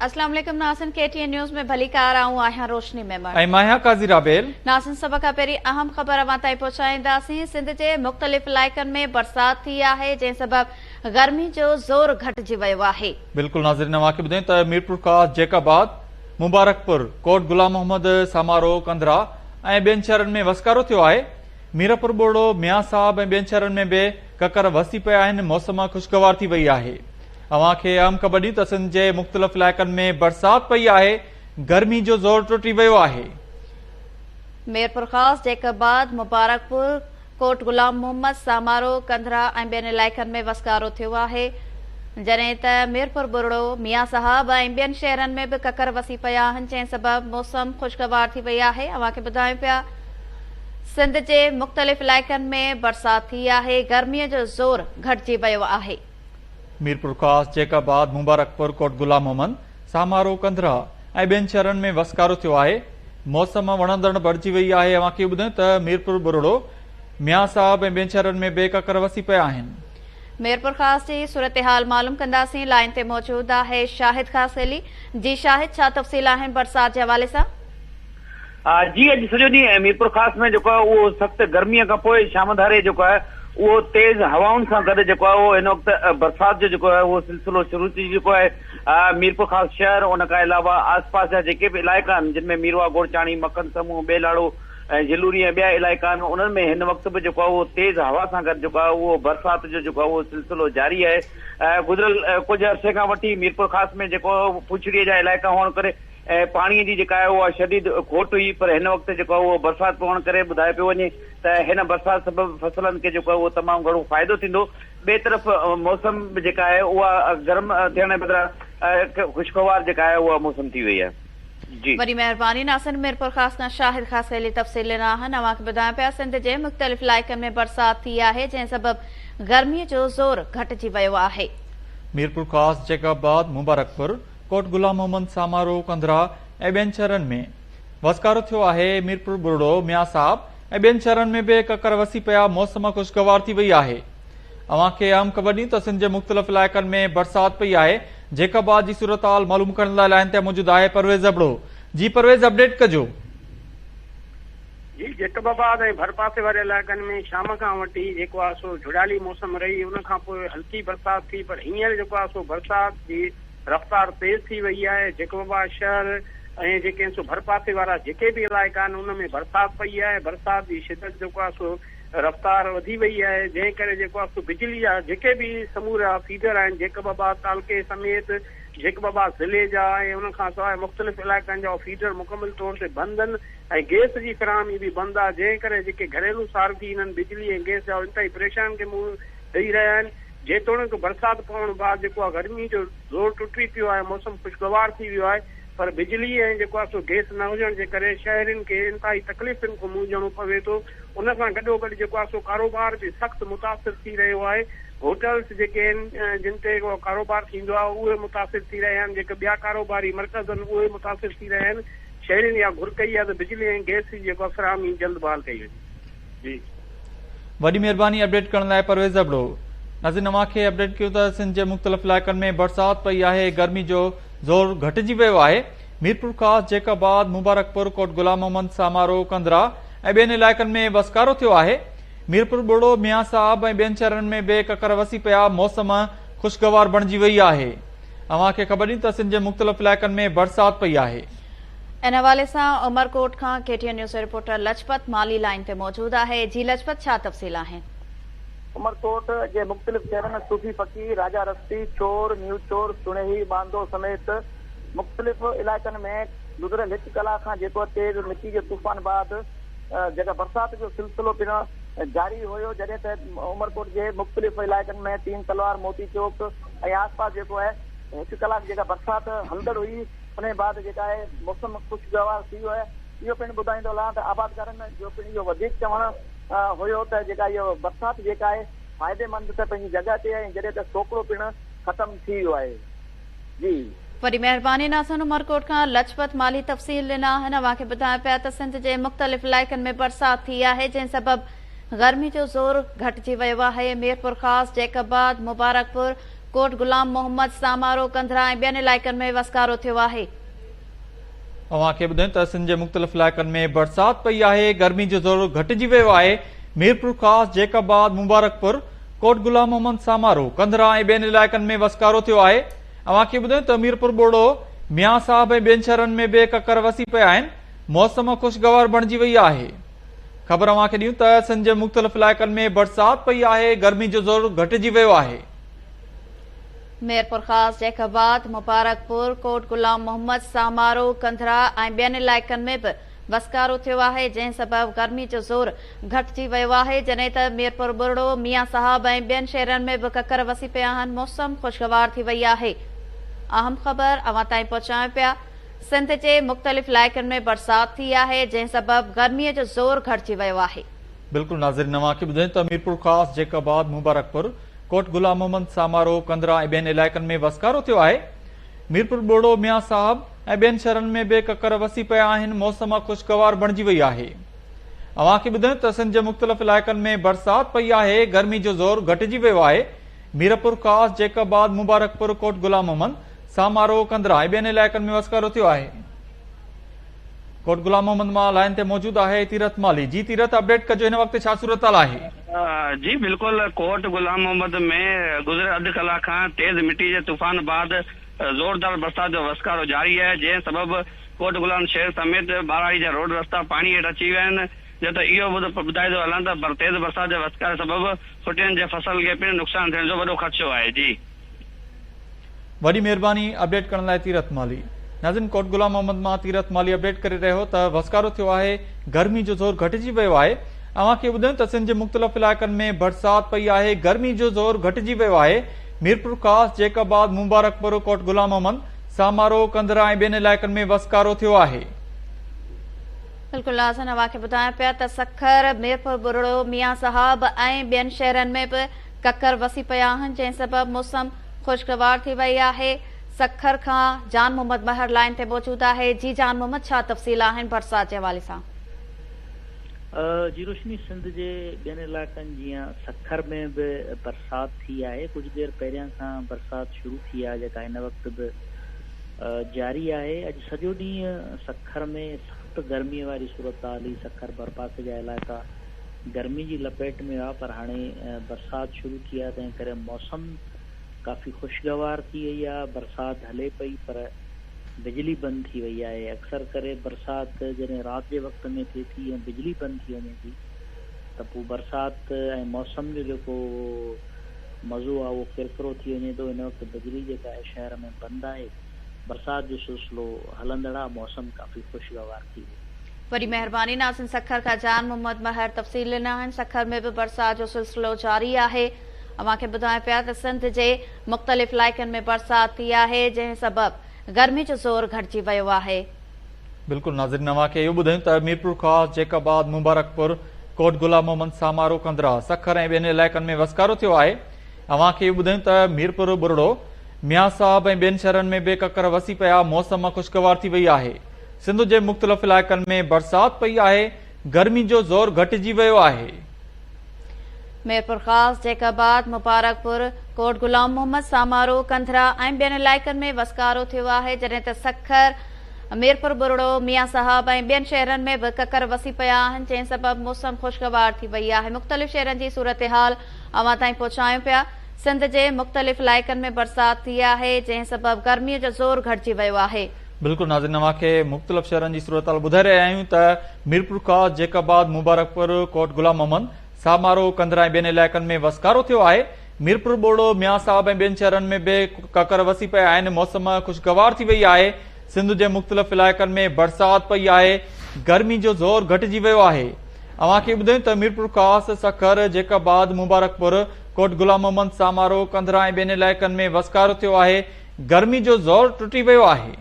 اسلام عليڪم ناظرين ڪي ٽي اين نيوز ۾ ڀليڪار آئون آهيان روشني ميمڻ. ۽ مان آهيان قاضي رابيل. ناظرين سڀ کان پهرين اهم خبر اوهان تائين پهچائينداسين سنڌ جي مختلف علائقن ۾ برسات ٿي آهي جنهن سبب گرمي جو زور گهٽجي ويو آهي. بلڪل ناظرين اوهان کي ٻڌايون ته ميرپورخاص، جيڪب آباد، مبارڪپور، ڪوٽ غلام محمد، سامارو، ڪنڌرا ۽ ٻين شهرن ۾ وسڪارو ٿيو آهي. ميرپور ٻرڙو، ميان صاحب ۽ ٻين شهرن ۾ به ڪڪر وسي پيا آهن موسم خوشگوار ٿي وئي آهي. اوهان کي اهم خبر ڏيون ته سنڌ جي مختلف علائقن ۾ برسات پئي آهي، گرمي جو زور ٽٽي ويو آهي. ميرپورخاص، جيڪب آباد، مبارڪپور، ڪوٽ غلام محمد، سامارو، ڪنڌرا ۽ ٻين علائقن ۾ وسڪارو ٿيو آهي، جڏهن ته ميرپور ٻرڙو، ميان صاحب ۽ ٻين شهرن ۾ به ڪڪر وسي پيا آهن، جنهن سبب موسم خوشگوار ٿي وئي آهي، اوهان کي ٻڌايون پيا سنڌ جي مختلف علائقن ۾ برسات ٿي آهي، گرمي جو زور گهٽجي ويو آهي. ميرپورخاص، جيڪب آباد، مبارڪپور، ڪوٽ غلام محمد، سامارو، ڪنڌرا ۽ ٻين شهرن ۾ وسڪارو ٿيو آهي. موسم وڻندڙ بڻجي وئي آهي. اوهان کي ٻڌايون ته ميرپور ٻرڙو، ميان صاحب ۽ ٻين شهرن ۾ به ڪڪر وسي پيا آهن. ميرپورخاص جي صورتحال معلوم ڪنداسين، لائين تي موجود آهي شاهد خاصخيلي، جي شاهد ڇا تفصيل آهن برسات جي حوالي سان؟ جي اڄ سڄو ڏينهن ميرپورخاص ۾ جيڪو آهي اهو سخت گرميء کان پوء شام ڌاري جيڪو آهي اهو تيز هوائن سان گڏ جيڪو آهي اهو هن وقت برسات جو جيڪو آهي اهو سلسلو شروع ٿي چڪو آهي ميرپورخاص شهر ان کان علاوه آس پاس جا جيڪي به علائقا آهن جن ۾ ميرواهه گورچاڻي مکڻ سمون ٻيلاڙو ۽ جلوري ۽ ٻيا علائقا آهن انهن ۾ هن وقت به جيڪو آهي اهو تيز هوا سان گڏ جيڪو آهي اهو برسات جو جيڪو آهي اهو سلسلو جاري آهي گذريل ڪجهه عرصي کان وٺي ميرپورخاص ۾ جيڪو پڇڙي جا علائقا هئڻ ڪري ۽ پاڻي جي جيڪا آهي اها شديد کوٽ هئي پر هن وقت جيڪو آهي اهو برسات پوڻ ڪري ٻڌايو پيو وڃي ته هن برسات سبب فصلن کي جيڪو آهي اهو تمام گهڻو فائدو ٿيندو ٻئي طرف موسم به جيڪا آهي اها گرم ٿيڻ بدران خوشگوار جيڪا آهي اها موسم ٿي وئي آهي جي. وڏي مهرباني ناصر ميرپورخاص کان شاهد خاصخيلي تفصيل ڏنا آهن اوهان کي ٻڌايان پيا سنڌ جي مختلف علائقن ۾ برسات ٿي آهي جنهن سبب گرمي جو زور گهٽجي ويو آهي. ميرپورخاص، جيڪب آباد، مبارڪپور، ڪوٽ غلام محمد، سامارو، ڪنڌرا ۽ ٻين شهرن ۾ وسڪارو ٿيو آهي، ميرپور ٻرڙو، ميان صاحب ۽ ٻين شهرن ۾ به ڪڪر وسي پيا، موسم خوشگوار ٿي وئي آهي. اوهان کي اهم خبر ڏيون ته سنڌ جي مختلف علائقن ۾ برسات پئي آهي، جيڪب آباد جي صورتحال معلوم ڪرڻ لاء لائين تي موجود آهي پرويز ابڙو، جي پرويز اپڊيٽ ڪجو. جي جيڪب آباد ۽ ڀرپاسي واري علائقن ۾ شام کان وٺي جيڪو آهي سو جهڙالي موسم رهي ان کان پوء هلڪي برسات ٿي پر هينئر جيڪو آهي سو برسات جي رفتار تيز ٿي وئي آهي، جيڪب آباد شهر ۽ جيڪي آهن سو ڀرپاسي وارا جيڪي به علائقا آهن ان ۾ برسات پئي آهي، برسات جي شدت جيڪو آهي سو رفتار وڌي وئي آهي، جنهن ڪري جيڪو آهي سو بجلي جا جيڪي به سمورا فيڊر آهن جيڪب آباد تعلقي سميت جيڪب آباد ضلعي جا ۽ ان کان سواء مختلف علائقن جا فيڊر مڪمل طور تي بند آهن ۽ گئس جي فراهمي به بند آهي، جنهن ڪري جيڪي گهريلو صارفين آهن بجلي ۽ گئس جا انتهائي پريشانين کي منهن ڏئي رهيا آهن. جيتوڻيڪ برسات پوڻ بعد جيڪو آهي گرمي جو زور ٽٽي پيو آهي، موسم خوشگوار ٿي ويو آهي پر بجلي ۽ جيڪو آهي سو گئس نه هجڻ جي ڪري شهرين کي انتهائي تڪليفن کان منهن ڏيڻو پوي ٿو، ان سان گڏوگڏ جيڪو آهي سو ڪاروبار به سخت متاثر ٿي رهيو آهي، هوٽلز جيڪي آهن جن تي ڪاروبار ٿيندو آهي اهي متاثر ٿي رهيا آهن، جيڪي ٻيا ڪاروباري مرڪز آهن اهي متاثر ٿي رهيا آهن، شهرين اها گهر ڪئي آهي ته بجلي ۽ گئس جي جيڪو آهي فراهمي جلد بحال ڪئي وڃي. جي. وڏي مهرباني اپڊيٽ ڪرڻ لاء پرويز ابڙو. ناظرين اوهان کي اپڊيٽ ڪيون ته سنڌ جي مختلف علائقن ۾ برسات پئي آهي گرمي جو زور گهٽجي ويو آهي ميرپورخاص، جيڪب آباد، مبارڪپور، ڪوٽ غلام محمد، سامارو، ڪنڌرا ۽ ٻين علائقن ۾ وسڪارو ٿيو آهي ميرپور ٻرڙو، ميان صاحب ۽ ٻين شهرن ۾ به ڪڪر وسي پيا موسم خوشگوار بڻجي وئي آهي اوهان کي خبر ڏيون ته سنڌ جي مختلف علائقن ۾ برسات پئي آهي. ان حوالي سان عمرڪوٽ کان ڪي ٽي اين نيوز جو رپورٽر لجپت مالهي لائين تي موجود آهي جي لجپت ڇا تفصيل آهن. عمرڪوٽ جي مختلف شهرن صوفي فقير، راجا رستي، ڇور، نيو ڇور، سڻيهي، ٻانڌو سميت مختلف علائقن ۾ گذريل هڪ ڪلاڪ کان جيڪو تيز مٽي جي طوفان بعد جيڪا برسات جو سلسلو پڻ جاري هيو جڏهن ته عمرڪوٽ جي مختلف علائقن ۾ تين تلوار، موتي چوڪ ۽ آس پاس جيڪو آهي هڪ ڪلاڪ جيڪا برسات هلندڙ هئي انهي بعد جيڪا آهي موسم خوشگوار ٿي ويو آهي اهو پڻ ٻڌائيندو هلان ته آبادگارن جو پڻ اهو وڌيڪ چوڻ هيو ته جيڪا اهو برسات جيڪا آهي فائديمند ته پنهنجي جڳهه تي آهي ۽ جڏهن ته سوڪڙو پڻ ختم ٿي ويو آهي جي. وڏي مهرباني ناظرين عمرڪوٽ کان لجپت مالهي تفصيل ڏنا آهن اوهان کي ٻڌايان پيا ته سنڌ جي مختلف علائقن ۾ برسات ٿي آهي جنهن سبب گرمي جو زور گهٽجي ويو آهي ميرپورخاص، جيڪب آباد، مبارڪپور، ڪوٽ غلام محمد، سامارو، ڪنڌرا ۽ ٻين علائقن ۾ وسڪارو ٿيو آهي. اوهان کي ٻڌايون ته سنڌ جي مختلف علائقن ۾ برسات پئي آهي، گرمي جو زور گهٽجي ويو آهي، ميرپورخاص، جيڪب آباد، مبارڪپور، ڪوٽ غلام محمد، سامارو، ڪنڌرا ۽ ٻين علائقن ۾ وسڪارو ٿيو آهي، اوهان کي ٻڌايون ته ميرپور ٻوڙو، ميان صاحب ۽ ٻين شهرن ۾ به ڪڪر وسي پيا آهن، موسم خوشگوار بڻجي وئي آهي. خبر اوهان کي ڏيون ته سنڌ جي مختلف علائقن ۾ برسات پئي آهي، گرمي جو زور گهٽجي ويو آهي. ميرپورخاص، جيڪب آباد، مبارڪپور، ڪوٽ غلام محمد، سامارو، ڪنڌرا ۽ ٻين علائقن ۾ به وسڪارو ٿيو آهي، جنهن سبب گرمي جو زور گهٽجي ويو آهي، جڏهن ته ميرپور ٻرڙو، ميان صاحب ۽ ٻين شهرن ۾ به ڪڪر وسي پيا آهن، موسم خوشگوار ٿي وئي آهي. اهم خبر اوهان تائين پهچايون پيا. سنڌ جي مختلف علائقن ۾ برسات ٿي آهي، جنهن سبب گرمي جو زور گهٽجي ويو آهي. بلڪل ناظرين اوهان کي ٻڌايون ته ميرپورخاص، جيڪب آباد، مبارڪپور، ڪوٽ غلام محمد، سامارو، ڪنڌرا ۽ ٻين علائقن ۾ وسڪارو ٿيو آهي. ميرپور ٻوڙو، ميان صاحب ۽ ٻين شهرن ۾ به ڪڪر وسي پيا آهن، موسم خوشگوار بڻجي وئي آهي. اوهان کي ٻڌايون ته سنڌ جي مختلف علائقن ۾ برسات پئي آهي، گرمي جو زور گهٽجي ويو آهي. ميرپورخاص، جيڪب آباد، مبارڪپور، ڪوٽ غلام محمد، سامارو، ڪنڌرا ۽ ٻين علائقن ۾ وسڪارو ٿيو آهي. ڪوٽ غلام محمد مان لائين تي موجود آهي تيرٿ مالهي. جي تيرٿ اپڊيٽ ڪجو هن وقت ڇا صورتحال آهي. جي بلڪل ڪوٽ غلام محمد ۾ گذريل اڌ ڪلاڪ کان تيز مٽي جي طوفان بعد زوردار برسات جو وسڪارو جاري آهي جنهن سبب ڪوٽ غلام شهر سميت ٻهراڙي جا روڊ رستا پاڻي هيٺ اچي ويا آهن جڏهن ته اهو به ٻڌائي ٿو هلان ته تيز برسات جي وسڪاري سبب ڦٽين جي فصل کي پڻ نقصان ٿيڻ جو وڏو خدشو آهي جي. وڏي مهرباني اپڊيٽ ڪرڻ لاء تيرٿ مالهي. ناظرين ڪوٽ غلام محمد مان تيرٿ مالهي اپڊيٽ ڪري رهيو ته وسڪارو ٿيو آهي گرمي جو زور گهٽجي ويو آهي اوهان کي ٻڌايون ته سنڌ جي مختلف علائقن ۾ برسات پئي آهي گرمي جو زور گهٽجي ويو آهي ميرپورخاص، جيڪب آباد، مبارڪپور، ڪوٽ غلام محمد، سامارو، ڪنڌرا ۽ ٻين علائقن ۾ وسڪارو ٿيو آهي. بلڪل ناظرين اوهان کي ٻڌايان پيا ته سکر، ميرپور ٻرڙو، ميان صاحب ۽ ٻين شهرن ۾ به ڪڪر وسي پيا آهن جنهن سبب موسم خوشگوار ٿي وئي آهي سکر کان جان محمد مهر لائين تي موجود آهي جي جان محمد ڇا تفصيل آهن برسات جي حوالي سان. جي روشني سنڌ جي ٻين علائقن جيان سکر ۾ به برسات ٿي آهي ڪجهه دير پهريان کان برسات شروع ٿي آهي جيڪا هن وقت به جاري آهي اڄ سڄو ڏينهن سکر ۾ سخت گرمي واري صورتحال هئي سکر ڀرپاسي جا علائقا گرمي جي لپيٽ ۾ هئا پر هاڻي برسات شروع ٿي آهي تنهن ڪري موسم ڪافي خوشگوار ٿي وئي آهي برسات هلي پئي پر بجلي بند ٿي وئي آهي اڪثر ڪري برسات جڏهن رات جي وقت ۾ ٿئي ٿي ۽ بجلي بند ٿي وڃي ٿي ته پوء برسات ۽ موسم جو جيڪو مزو آهي اهو ڪرڪرو ٿي وڃي ٿو هن وقت بجلي جيڪا آهي شهر ۾ بند آهي برسات جو سلسلو هلندڙ آهي موسم ڪافي خوشگوار ٿي ويو. وڏي مهرباني ناظرين سکر کان جان محمد مهر تفصيل ڏنا آهن سکر ۾ به برسات جو سلسلو جاري آهي اوهان کي ٻڌايون پيا ته سنڌ جي مختلف علائقن ۾ برسات ٿي آهي جنهن سبب گرمي جو زور گهٽجي ويو آهي. بلڪل ناظرين اوهان کي اهو ٻڌايون ته ميرپورخاص، جيڪب آباد، مبارڪپور، ڪوٽ غلام محمد، سامارو، ڪنڌرا، سکر ۽ ٻين علائقن ۾ وسڪارو ٿيو آهي اوهان کي اهو ٻڌايون ته ميرپور ٻرڙو، ميان صاحب ۽ ٻين شهرن ۾ به ڪڪر وسي پيا موسم خوشگوار ٿي وئي آهي. سنڌ جي مختلف علائقن ۾ برسات پئي آهي، گرمي جو زور گهٽجي ويو آهي. ميرپورخاص، جيڪب آباد، مبارڪپور، ڪوٽ غلام محمد، سامارو، ڪنڌرا ۽ ٻين علائقن ۾ وسڪارو ٿيو آهي، جڏهن ته سکر، ميرپور ٻرڙو، ميان صاحب ۽ ٻين شهرن ۾ به ڪڪر وسي پيا آهن، جنهن سبب موسم خوشگوار ٿي وئي آهي، مختلف شهرن جي صورتحال اوهان تائين پهچايون پيا، سنڌ جي مختلف علائقن ۾ برسات ٿي آهي، جنهن سبب گرمي جو زور گهٽجي ويو آهي. بلڪل ناظرين اوهان کي مختلف شهرن جي صورتحال ٻڌائي رهيا آهيون ته ميرپورخاص، جيڪب آباد، مبارڪپور، ڪوٽ غلام محمد، سامارو، ڪنڌرا ۽ ٻين علائقن ۾ وسڪارو ٿيو آهي، ميرپور ٻوڙو، ميان صاحب ۽ ٻين شهرن ۾ به ڪڪر وسي پيا آهن، موسم خوشگوار ٿي وئي آهي، سنڌ جي مختلف علائقن ۾ برسات پئي آهي، گرمي جو زور گهٽجي ويو آهي. اوهان کي ٻڌايون ته ميرپورخاص، سکر، جيڪب آباد، مبارڪپور، ڪوٽ غلام محمد، سامارو، ڪنڌرا ۽ ٻين علائقن ۾ وسڪارو ٿيو آهي، گرمي جو زور ٽٽي ويو آهي.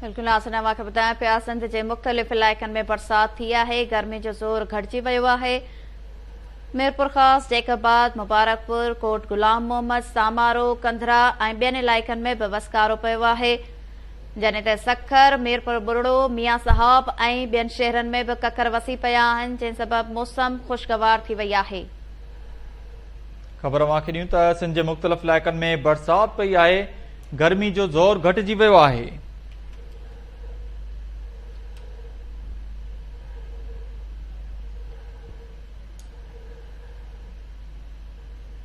بلڪل ناظرين اوهان کي ٻڌايان پيا سنڌ جي مختلف علائقن ۾ برسات ٿي آهي گرمي جو زور گهٽجي ويو آهي ميرپورخاص، جيڪب آباد، مبارڪپور، ڪوٽ غلام محمد، سامارو، ڪنڌرا ۽ ٻين علائقن ۾ به وسڪارو پيو آهي جڏهن ته سکر، ميرپور ٻرڙو، ميان صاحب ۽ ٻين شهرن ۾ به ڪڪر وسي پيا آهن جنهن سبب موسم خوشگوار ٿي وئي آهي. خبر اوهان کي ڏيون ته سنڌ جي مختلف علائقن ۾ برسات پئي آهي، گرمي جو زور گهٽجي ويو آهي.